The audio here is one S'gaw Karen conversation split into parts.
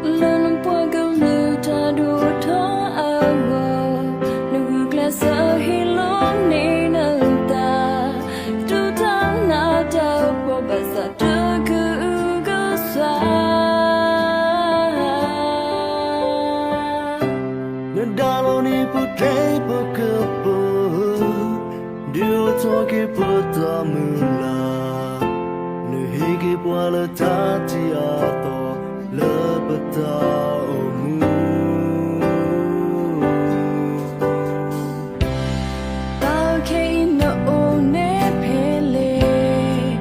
လၢနပှၤကလုာ်တၢ်ဒိၣ်ထီၣ်အဂီၢ်, နဂုာ်ကျဲးစၢးဟ့ၣ်လီၤန့ၢ်နသး, ဒုၣ်တၢ်နးတၢ်ဖှီၣ်ဘၣ်ဆၣ်တကအုကစွါ နဒါလိၤန့ၢ်ပကျဲပကပၤ, ဒုးအိၣ်ထီၣ်က့ၤပတၢ်မုၢ်လၢ်, နဟ့ၣ်က့ၤပှၤလၢတၢ်ထံၣ်အသီ, လၢပတၢ်အိၣ်မူ တၢ်ခဲအံၤနအိၣ်န့ၣ်ဖဲလဲၣ်,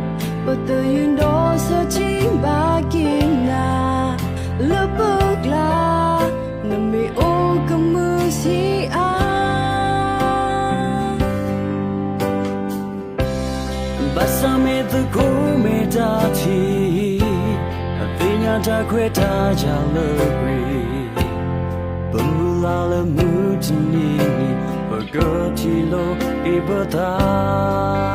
ပသုးယူၤဒီးဆၢထံဘၣ်က့ၤနၤ, လၢပကျါ, နမ့ၢ်အိၣ်ကမုာ်ဆံးအါ ဘၣ်ဆၣ်မ့ၢ်သကိးမ့ၢ်တၢ်ထံၣ်, အသ့ၣ်ညါတၢ်ခွဲးတၢ်ယာ်လၢပှဲၤ, ပမုၢ်လၢ်လၢမုၢ်တနံၤန့ၣ်, ပကထံၣ်လိာ်က့ၤပသး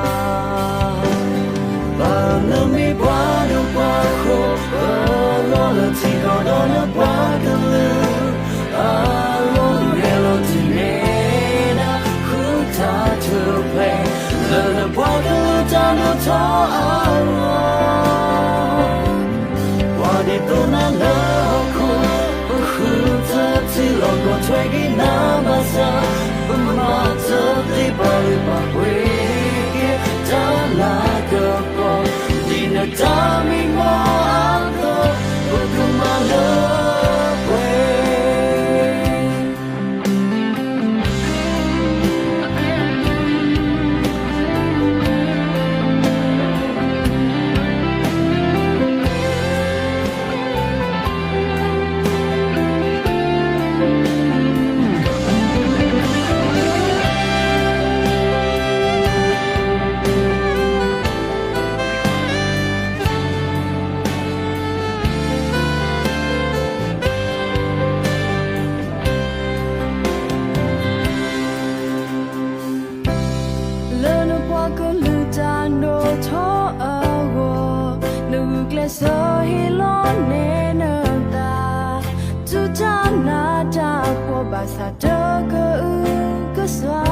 ဘၣ်နမ့ၢ်ပှၤဒိၣ်ပှၤဃိ, ပလီၤလၢထံကီၢ်ဒီးနပှၤကလုာ်, အလီၢ်ဂဲၤလိာ်တန့ၢ်, နဃုတၢ်ထူၣ်ဖျဲး, လၢနပှၤကလုာ်တၢ်ဒိၣ်ထီၣ်အဂီၢ် ပှၤဒ်သိးနၤလၢဟီၣ်ခိၣ်, ပဃုထၢထံလီၤကီၢ်ထွဲက့ၤနၤဘၣ်ဆၣ်, ပမၤတသ့ပာ်လုၢ်ပာ်ပှ့ၤက့ၤ တၢ်လၤကပီၤ, ဒ်နတၢ်မံမီၢ်အသိး, ပကမၤလၢပှဲၤ လၢနပှၤကလုာ်တၢ်ဒိၣ်ထီၣ်အဂီၢ်, နဂုာ်ကျဲးစၢးဟ့ၣ်လီၤန့ၢ်နသး, ဒုၣ်တၢ်နးတၢ်ဖှီၣ်ဘၣ်ဆၣ်တကအုကစွါ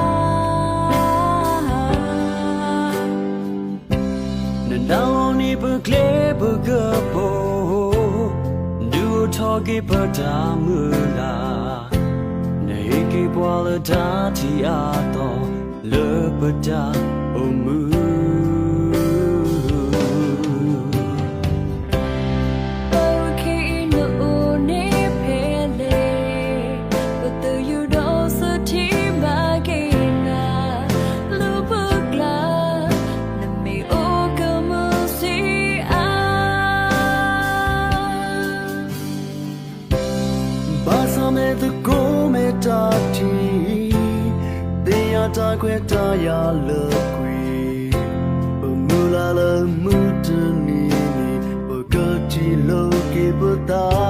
နဒါလိၤန့ၢ်ပကျဲပကပၤ, ဒုးအိၣ်ထီၣ်က့ၤပတၢ်မုၢ်လၢ်, နဟ့ၣ်က့ၤပှၤလၢတၢ်ထံၣ်အသီ, လၢပတၢ်အိၣ်မူ ပဝဲခဲအံၤနအိၣ်န့ၣ်ဖဲလဲၣ်, ပသုးယူၤဒီးဆၢထံဘၣ်က့ၤနၤ, လၢပကျါ, နမ့ၢ်အိၣ်ကမုာ်ဆံးအါ ဘၣ်ဆၣ်မ့ၢ်သကိးမ့ၢ်တၢ်ထံၣ်, သ့ၣ်ညါတၢ်ခွဲးတၢ်ယာ်လၢပှဲၤ, ပမုၢ်လၢ်လၢမုၢ်တနံၤန့ၣ်, ပကထံၣ်လိာ်က့ၤပသး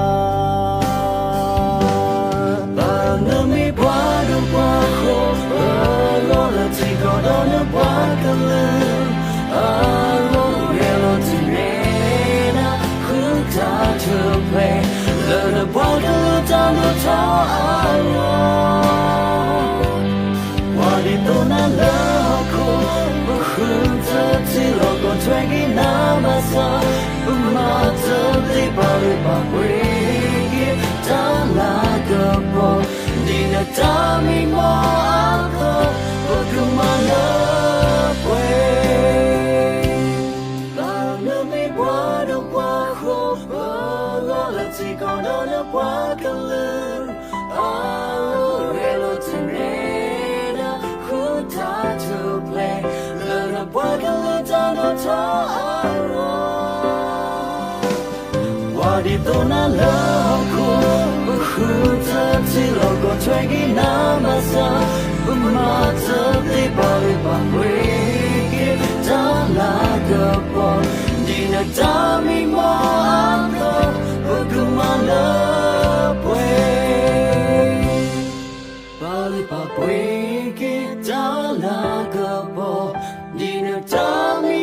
ဘၣ်နမ့ၢ်ပှၤဒိၣ်ပှၤဃိ, ပလီၤလၢထံကီၢ်ဒီးနပှၤကလုာ်, အလီၢ်ဂဲၤလိာ်တန့ၢ်, နဃုတၢ်ထူၣ်ဖျဲး, လၢနပှၤကလုာ်တၢ်ဒိၣ်ထီၣ်အဂီၢ် ပှၤဒ်သိးနၤလၢဟီၣ်ခိၣ်, ပဃုထၢထံလီၢ်ကီၢ်ထွဲက့ၤနၤဘၣ်ဆၣ်, ပမၤတသ့ပာ်လုၢ်ပာ်ပှ့ၤက့ၤတၢ်လၤကပီၤ, ဒ်နတၢ်မံမီၢ်အသိး, ပကမၤလၢပှဲၤ ဘၣ်နမ့ၢ်ပှၤဒိၣ်ပှၤဃိ, ပလီၤလၢထံကီၢ်ဒီးနပှၤကလုာ်, အလီၢ်ဂဲၤလိာ်တန့ၢ်, နဃုတၢ်ထူၣ်ဖျဲး, လၢနပှၤကလုာ်တၢ်ဒိၣ်ထီၣ်အဂီၢ် ပှၤဒ်သိးနၤလၢဟီၣ်ခိၣ်, ပဃုထၢထံလီၢ်ကီၢ်ထွဲက့ၤနၤဘၣ်ဆၣ်, ပမၤတသ့ပာ်လုၢ်ပာ်ပှ့ၤက့ၤတၢ်လၤကပီၤ, ဒ်နတၢ်မံမီၢ်အသိး, ပကမၤလၢပှဲၤ ပာ်လုၢ်ပာ်ပှ့ၤက့ၤတၢ်လၤကပီၤ, ဒ်နတၢ်မံ